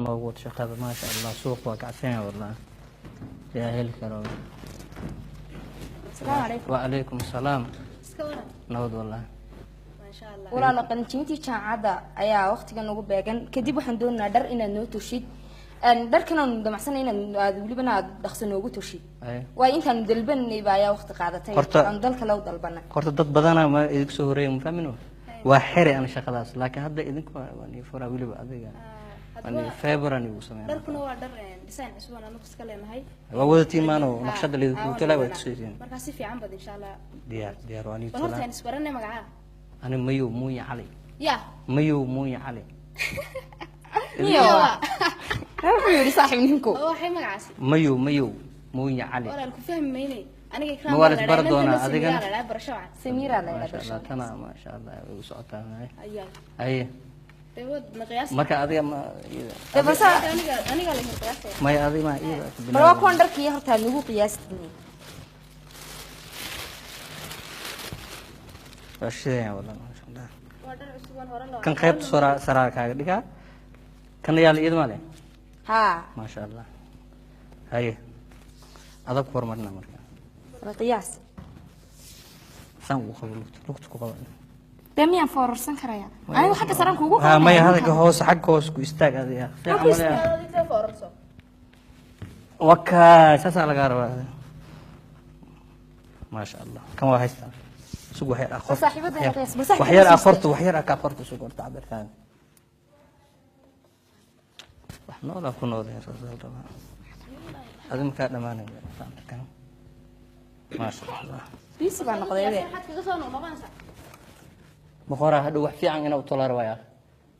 Noogu wad shaqada, maasha Allah. Suuq waa kacsan yahay wallahi, yaa heli karo? Asalaamu calaykum. Wacalaykum asalaam. Iska waran? Nabad wallahi. Maasha Allah. Walaalo, qalinjibintii jaamacadda ayaa waqtigan ugu beegan. Kadib waxaan doonaynaa dhar inaad noo toshid. Dharkan aanu damacsanay inaad aad welibana aad dhaqso noogu toshid. Ay. Waayo intaanu dalbanayba ayaa waqti qaadatay. Aan dal kale u dalbanay. Horta dad badana ma idinku soo horeeya, ma fahmino, waa xere ana shaqadaas, laakiin hadda idinku waan ii furaa, weliba adiga waan ii febran igu sameynaa. Dharkuna waa dhar design cusub aan anagu iska leenahay. Waa wadatiin maano naqshada laidinku tolaa waa tusaysiin. Markaa si fiican bad insha Allah. Diyaar, diyaar, waan ii Bal horta tolaa. Aan isbaranay, magacaa? Ani Mayow Muunya Cali. Ya? Mayow Muunya Cali. Niyo wuxuu yidhi saaxiib ninku. Oo waxay magacaasi? Mayow, Mayow Muunya Cali. Walaal, ku fahmi maynay aniga. Ikraam Ma waa baa la la isbari dhahaa, doonaa inantana adigana? Samiira la dhahaa, barasho wacan. Samiira la Maasha yidhahdaa. Allah, tana maasha Allah way u socotaa. Ayaa. Haye. Dee wad na qiyaas. Marka adiga ma Dee balse Aniga la qiyaasaya. Maya, adiga ma iyada ku Bal waa bilaabay. kuwan dharkii horta aad nagu qiyaastiin. Waa shidaya wallahi, maasha Allah. Waa dhar cusub aan hore loo Kan qaybta sora saraa kaaga dhigaa, kan yaal iyada ma leh. Haa. Maasha Allah. Haye, adag ku horumarina marka. Bal qiyaas. Saan ugu qabo lugta, lugta ku qabo. Dee miyaan foorarsan karaya anigu? Xagga saraan kuugu Ha, maya. qabanaya. Hadalka hoose, xagga hoose ku istaag adiga. Ma ku istaag. Adiga foorarso. Waka saasaa lagaa rabaa, maasha Allah. Kan waa haystaa, sug wax yar ah qorta. Saaxiibadayna qiyaas, bal wax yar saaxiibadayna ah qorta, wax yar ah kaa qorta, sug horta cabirkaaga. Wax noolaa ku noolaya, saas la rabaa. Adi makaa dhamaanaya cabirkan, maasha Allah. Biisi baa noqday be. Maxaad kaga soo noqnoqonaysaa? Boqoraa hadhow wax fiican inaa u tolaa rabaya.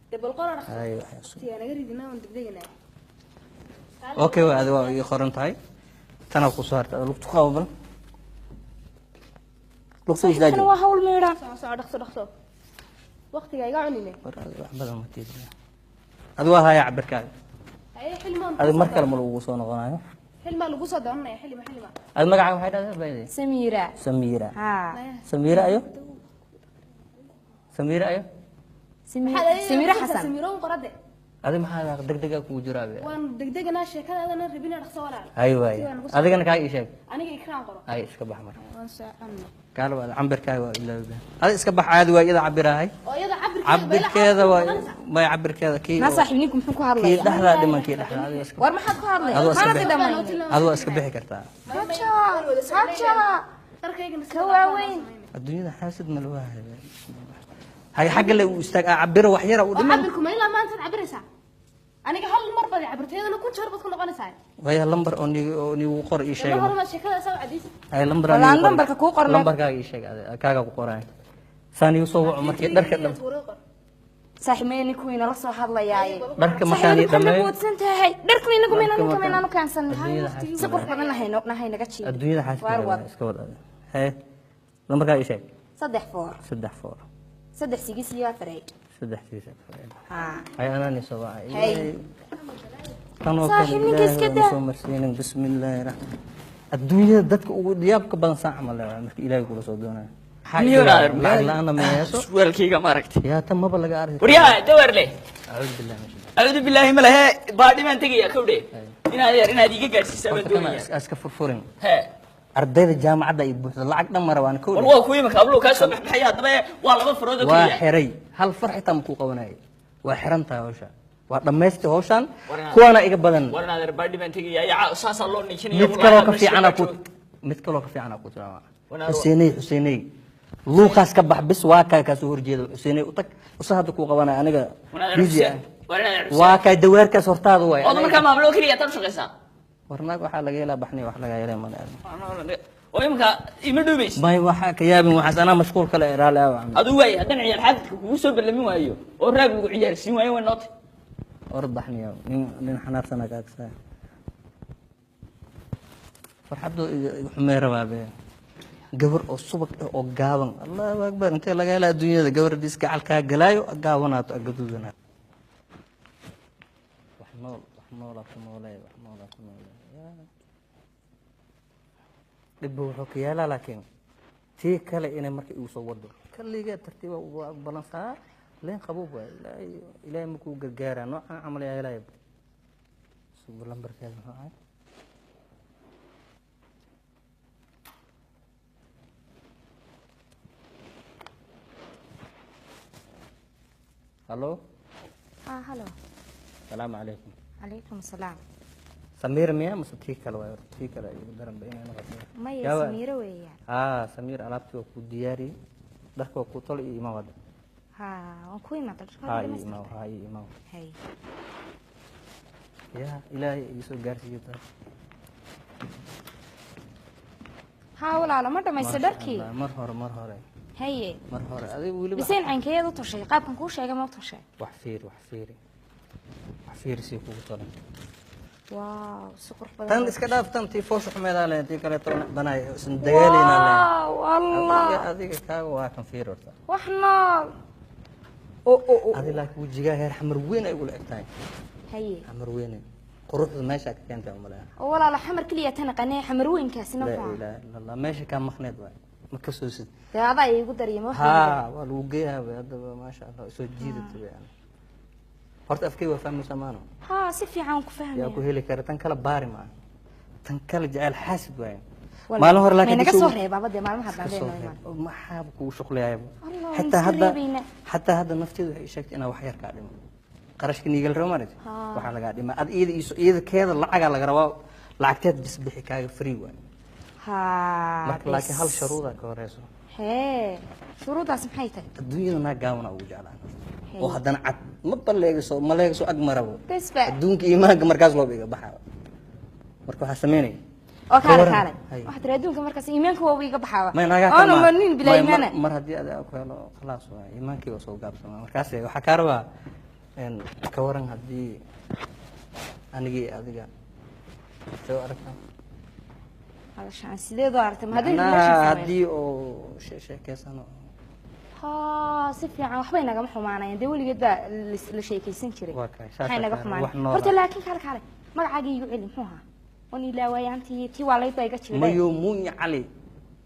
Dee bal qora dhaqso. Ay, wax yar sug. Tiyaa naga ridinaa, waan degdeganaa. Okay, waa adi waa ii qoran tahay. Tanaa ku soo hartay, lugtu qabo, bal lugtu isdaaji. Kan waa hawl miidhan. Soco, soco, dhaqso, dhaqso, waqtiga iga cunine. War adi wax badan ma tiidin, adi waa haya cabirkaaga. Haye, xilmaan. Adi mar kale ma lagugu soo noqonayo. Xilmaa lagu soo doonanaya, xilima, xilima. Adi magacaaga maxay dhahdaa bayde? Samiira. Samiira. Haa. Samiira ayo, Samiira ayo. Samiira Xasan. Samiiroon qorade. Adi maxaa degdega kugu jiraa be? Waan degdeganaa, sheekadaadana rabina, dhaqso walaal. Hay waay, adigana kaa ii sheeg. Aniga Ikraan qoro. Ay, iska bax marka. Waan sooconna. Kaala waa cambirkaaga waa ilaawi, adi iska bax, caadi waa iyada cabirahay. Oo iyada cabirkeeda waa may cabirkeeda kii Na saaxiib ninku muxuu ku kii hadlayaa? Dhexdaa dhiman, kii dhexdaa adiga iska War maxaad ku hadlay? Adoo iska Mana bixi. dhamayn. Adi waa iska bixi kartaa. Haja haja. Dharkaygana Ka waaweyn. Adduunyada xaasid ma lagu hayo. Hay, xagga le uu istaag aa cabiro, wax yara u oo dhiman. Cabirku ma ilaa maantaad cabiraysaa? Aniga hal mar baad cabirtayadana kun jeer baad ku noqonaysaa. Waya lambar oo ni oo nigu qor ii sheeg. Mar hore ma sheekada saa cadaysa. Hay, lambar. Wala aan lambarka kuu qornay. Lambarkaaga ii sheeg, adiga kaaga ku qoraay, saan igu soo waco markii dharka dham. Saaxiib maya, ninku inala soo hadlayaaye. Dharka markaan ii Saaxiib, waxaad dhameeyo. moodsan tahay dharkan inagu mayna Dharka ninka markaan- maynaanu keensanin. Adduunyada xaasid Si qurux badan nahayno nahay naga jiido. Adduunyada xaasid Waar ma wad. lagu iska wad adiga. Haye, lambarkaaga ii sheeg. 3 4. 3 4. 3 6 iyo 4 8. 3 6 4. Haa. Hay, anaa soo wacay. Hay. Tan oo kale Saaxiib, ninka iska Ilaahay daa. soo marsiinin, bismillaahi raxmaan. Adduunyada dadka ugu yaabka badan saan camal leh marka Ilaahay kula soo doonayo. Niyo naadir, lacag la'aana ma hayso. Surwaalkayga ma aragtay? Yaa, tan maba laga arki. Waryaa dawarle. Acuudu billahi min shaytaan. Acuudu billaahi malahe, baadhi baan tegaya kawdhe. Inaad yar inaad iga gaadhsiisaa baan Horta kana doonaya. iska furfurin. Hee. Ardayda jaamacadda ay buuxdo, lacag dhan ma rabaan kow. War waa kuwa imika habluhu kaa soo baxbaxaya haddaba, waa laba farood oo waa keliya. xiray, hal far xitaa ma kuu qabanayay. Waa xiran tahay hawsha, waa dhammaystay hawshan. War kuwaana iga badan. War inaad baadhi baan tegaya, yaa saasaa loo niijinaya. Mid kaloo ka fiicana ku, mid kaloo ka fiicana ku tilmaama. Xuseeney, Xuseeney luuqaas ka bax bis, waa kaa kaasoo horjeeda. Xuseeney u tag, usa hadda kuu qabanaya, aniga busy ah. Waa kaa dawaarkaas hortaada waay. Ood markaa maamuloo keliya taad u shaqaysaa. Warnaag waxaa laga helaa baxni, wax laga helay mana. Oo imika ima dhuubaysa. May, waxaa ka yaabin waxaas, anaa mashquul kale raali ah. Aduu waay haddana ciyaar xaafidka kugu soo ballamin waayo oo raag lagu ciyaarsiin waayo, way nootay. Orod baxniya, nin nin xanaaqsana kaagsaa farxaddu iga xumee rabaa be. Gabar oo subag ah oo gaaban, Allahu akbar, intee laga helaa adduunyada gabar haddii iska calkaa galaayo gaabanaato gaduudanaato? Wax nool, wax noolaa ku noolee, wax noolaa ku noolee. Dhibba wuxuu ka yaalaa, laakiin tii kale inay marka igu soo wado kaligeed tartiiba u balansaa leen qaboob waay. Ilaahay, Ilaahay makuu gargaaraa noocan camal yaa helaya. Lambarkeeda muxuu ahay? Hallo. Haa, halo. Salaamu calaykum. Calaykum asalaam. Samiir miya mase tii kale waay? Horta tii kale igu daran ba inay noqoto. Maya. Yaa Samiiro weeyaan. Haa Samiir, alaabtii waa kuu diyaariyey, dharka waa kuu tolo iyo imaa wada. Haa, waan ku imaada dharka. Haa, waa ii imaa. dhamaystirtay? Haa, ii imaa. Hay. Ya Ilaahay iisoo gaarsiiyo taas. Haa walaalo, ma dhamaystay Maasha dharkii? Allah, mar hore, mar hore. Haye. Mar hore adiga weliba. Biseen caynkeeyaad u toshay? Qaabkan kuu sheegay ma u toshay? Wax fiir, wax fiiri, wax fiiri sii kugu tolan. Waaw, si qurux badan. Tan iska dhaaf, tan tii foosha xumeedaa leen, tii kaleeto banay isan dagaalaynaa leen. Waaw, Allah. Adiga kaaga waa kan, fiir horta. Wax nool o o o. Adi laakiin wejigaa heer Xamar Weyn ay ugula eg tahay. Haye. Xamar Weyne quruxda meesha ka keentay umaleya. Oo walaalo, Xamar keliya tan aqanee, Xamar Weynkaasina laa muxuu ahaa? Ilaaha illa Allah, meesha kaa maqneed waay, ma ka soosid. Dee adaa iigu dariyay, ma wax? Haa, waa lagu geeyaa bay haddaba. Maasha Allah, soo jiidata bay. Horta afkay waa fahmaysaa maano? Haa, si fiican ku yaa fahmaya. Ku heli kara tan kale baari maaha, tan kale jecel xaasid waaye. Walaal, maalin hore laakiin may naga kasoo- soo reebaaba dee maalmaha iska dambe soo noo imaan. reeb. Maxaaba kugu shuqlayaayba? Allah, waan xataa iska hadda reebaynaa. Xataa hadda nafteedu waxay ii sheegtay inaa wax yar kaa dhimo, qarashka niigal rabo maaragtay. Haa. Waxaa lagaa dhima ad iyada iiso iyada keeda lacagaa laga rabaa, lacagteed bis bixi, kaaga free waay. Haa. Marka laakiin hal Bes. sharuudaa ka horeyso. Hee, shuruudaas maxay tahay? Adduunyada naa gaabana ugu jeclaan Hey. oo haddana cad ma baleegiso, ma leegiso ag marabo. Bes ba. Adduunka iimaanka markaas looba iga baxaa. Marka waxaa sameynaya Oo kaale. Ka waran. Kaale. Hay. Waxaad tiri adduunka markaas iimaanka waa iga baxaaba. May nagaa oona kalmaa. ma nin bilaa May iimaana. Mar haddii adiga ku helo, khalaas waay, iimaankii waa soo gaabsamaa. Markaas waxaa kaa rabaa ka waran haddii anigii adiga soo aragtaa? Hadashaan sideed u aragtay? Ma haddii relation Macnaha sameyn? Haddii oo sheekeysano. Haa, si fiican, waxbay nagama xumaanayaan dee, weligeed baa la sheekaysan jiray. Waa kay, saas maxay naga aa xumaanay wax nool horta? ah. Laakiin kaale, kaale, magacaaga iigu celi, muxuu ahaa? Wan ilaawayaantii tii waa layd baa iga jiray. Mayow Muunya Cali.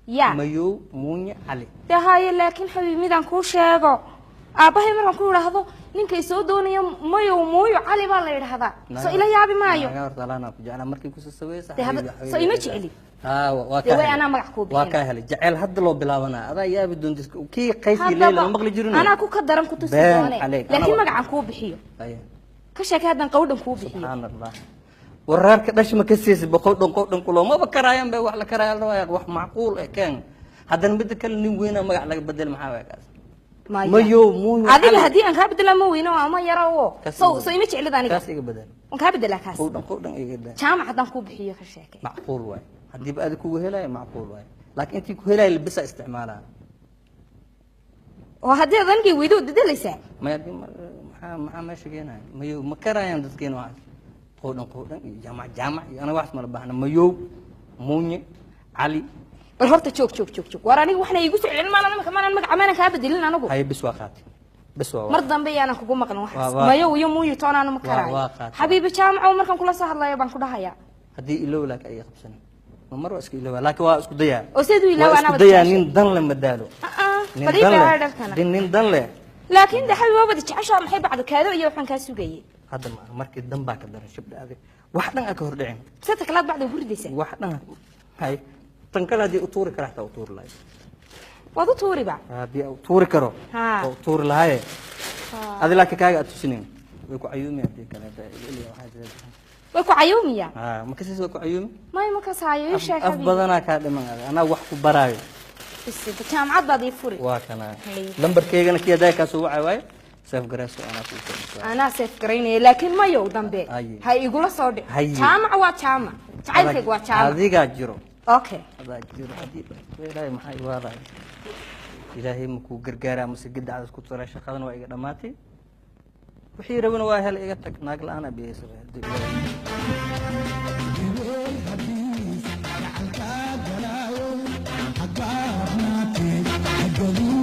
Ya. Mayow Muunya Cali. Dee haye, laakiin xabiib, midaan kuu sheego, aabbahay markaan ku idhaahdo ninkay soo doonaya Mayow Muuyo Cali baa la yidhaahdaa, soo ila yaabi maayo. Naga horta alaana ku jeclaa markii ku sasaweysa. Dee soo ima jecli? Haa, waa Dee kaa way helay. anaa magac kuu Waa bixin. kaa helay jecel hadda loo bilaabanaa, adaa yaabi doonta kii qayskii Leyla ma maqli jirin. Anaa ku ka daran ku tusi Been doone. caleeg. Laakiin Anaa- magacaan kuu bixiyo Haya. ka sheekay haddaan qawdhan kuu bixiyo. Subxaan Allah, waraarka dhash ma ka siisay boqol dhan qow dhan kuloomaba karaayaan bay, wax la karaaya la rabaa, wax macquul eh keen. Haddana midda kale, nin weynaa magac laga bedel, maxaa waay kaas? Maya. Mayow Muuyo Adiga Cali. haddii aan kaa bedelaa ma weyno ama yaro oo Kaas soo iga soo ima jeclid aniga. Kaas iga bedel. Waan kaa bedelaa kaas. Qow dhan, qow dhan iga bedel. Jaamac haddaan kuu bixiyo ka sheekay. Macquul waay, haddiiba adi kugu helaayo macquul waay, laakiin intii ku helaayo labisa isticmaalaa. Oo haddii aad anigay weydo waad bedelaysaa? Maya, maxaa meesha keenaya mayow? Ma karayaan dadkeena waxaas qow dhan, qow dhan iyo jaamac jaamac iyo anaga waxaas mala baahna. Mayow Muunye Cali. Bal horta joog, joog, joog, joog, war aniga waxna iigu soo celin maanan imika, maanan magaca maanan kaa bedelin anigu. Haye, bis waa qaatay, bis waa. Mar dambe yaanan kugu maqlin waxaas. Waa- Mayow iyo Muuyo toonaanu ma karaayo. Waa qaatay. Xabiibi jaamacow markaan kula soo hadlayo baan ku dhahayaa. Haddii ilow laakiin ay qabsanin ma mar waa iska ilowaa, laakiin waa isku dayaa. Oo sideed u ilaawa? Waa Anaa isku wada dayaa jeceshay. Nin dan le ma daalo. Ah, Nin bal ii dan baa leh dharkana. nin dan leh. Laakiin de xabiib, waa wada jeceshaa, maxay bacdo kaado iyo waxaan kaa sugayay? Hadda ma markii dan baa ka daran shibdha adig, wax dhan aa ka hor dhicin. Seta kalaad bacda ugu ridaysaa. Wax dhan hay, tan kale haddii u tuuri kara xataa u tuuri lahay. Waad u tuuriba. Haddii u tuuri karo Haa. oo u tuuri lahaye adi, laakiin kaaga aad tusinin way ku cayuumi haddii kale waxaa jira. Way ku cayuumiya. Haa, ma kasiis waa ku cayuumi. May, ma kasaayo, ii sheeg. Af Xabiib badanaa kaa dhiman adi, anaa wax ku baraayo. Bas, jaamacad baad ii furi. Waa kana. Hay. Lambarkeygana kii hadaa kaasoo wacay waaye, seef gareyso, anaa kuu soo. Anaa seef garaynaya, laakiin mayow dambe Haye. ha igula soo dhic. Haye. Jaamac waa jaamac, jacaylkayga waa jaamac. Adigaa jiro. Okay. Adaa jiro haddii Ilaahay maxaa iwaalaya? Ilaahay makuu gargaaraa mase gidacdas ku turay? Shaqadan waa iga dhammaatay, wixii rabana waa hel, iga tag, naag la-aan abiyeysa haddii Ilaahay. Haggaadnaate, haggaadnaate.